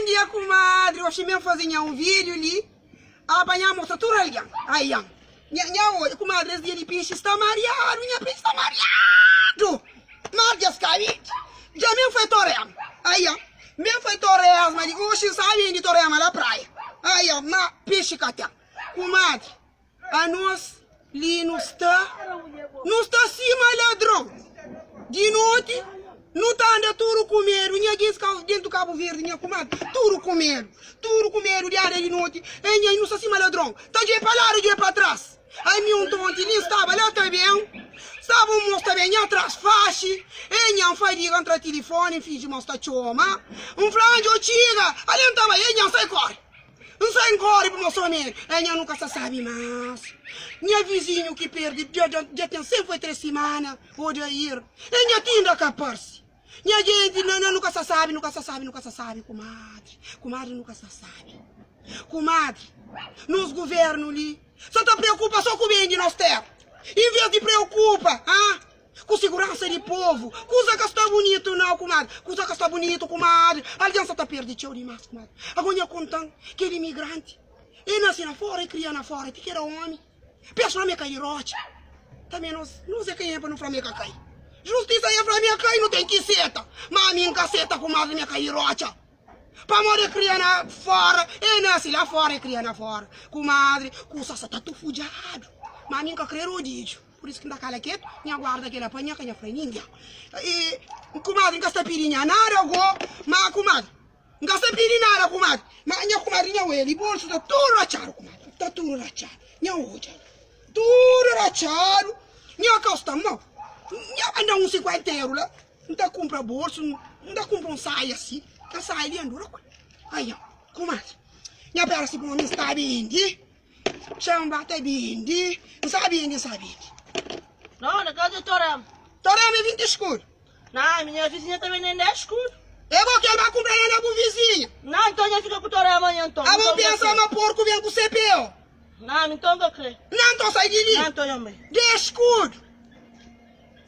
Bom dia kumadri, oxi mi faze nha um vídeo li ah pa nha mostra tudo algen aian nha nha odja kumadri es dia di pixi sta mariadu nha pixi sta mariadu mar dja sta bindi dja mi foi torema aian mi foi toresma di oxi nsa bindi torema la praia aian ma pixi ka ten kumadri anos li nu sta nu sta sima ladron di noti nu ta anda tudu ku medu nha gentis ka dentu Kabu Verdi nha kumadri tudu ku medu tudu ku medu di anda di noti e nha nu sta sima ladron ta djobe pa ladu djobe pa tras ami un tonti li staba la ta ben staba un mos ta ben nha tras faxi e nha nfadiga ntra tilifoni nfinji ma sta txoma nfla anjo txiga ale nta bai e nha nsai kori. N sai N kóre pa mostra mi E nha nunka sa sabi más Nha vizinhu ki perde dja dja ten sen foi 3 simana Odair E nha tinda ka parse Nha genti na na nunka sa sabi nunka sa sabi nunka sa sabi Kumadri kumadri nunka sa sabi Kumadri nos guvernu li sa ta preokupa so ku ben di nos téra Inves di preokupa ah Ku siguransa di povu. Kuza ka sta bunitu nau kumadri. Kuza ka sta bunitu kumadri. Algen sa ta perdi txeu dimas kumadri. Ago nha kontan kel imigranti e nasi na fora e kria na fora ti ki era omi. Pensa fla ma e kai di rotxa. Tanbe nos nos e kenha pa nu fla ma e ka kai. Justisa e fla ma e kai nu ten ki seta. Ma ami N ka seta kumadri ma e kai di rotxa. Pamodi e kria na fora e nasi la fora e kria na fora kumadri. Kusa sa ta tufudjadu. Ma ami N ka kre rodidju. Pur isu ki N ta kala ketu, nha guarda kela pa nha, ka nha fla ningen. I, kumadri, N ka sta pidi nha nada go, ma kumadri, N ka sta pidi nada, kumadri, ma nha kumadri, nha oja li, bolsu sta tudu ratxadu, kumadri, sta tudu ratxadu, nha oja li, tudu ratxadu, nha kau sta mau, nha anda un 50 eru la, N ta kunpra bolsu, N ta kunpra un saia si, kel saia li andura ku el, ai, kumadri, nha pera si pa omi sta bindi. Txan ba ta bindi, N sa bindi, N sa bindi. Não, na casa de Torama. Torama é 20 escudo. Não, minha vizinha também nem 10 escudo. É bo que el ba cumpra lá na bu vizinha. Não, então já fica com Torama amanhã então. Ah, bo pensa ma porco vem com CPU. Não, então não crê. Não, então sai de li. Não, então eu bem. 10 escudo.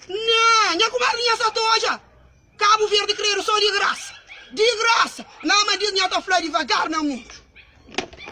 Não, nha comadre nha sa toja. Cabo Verde credo só de graça. De graça. Não, mas diz nha ta fla devagar na mundo.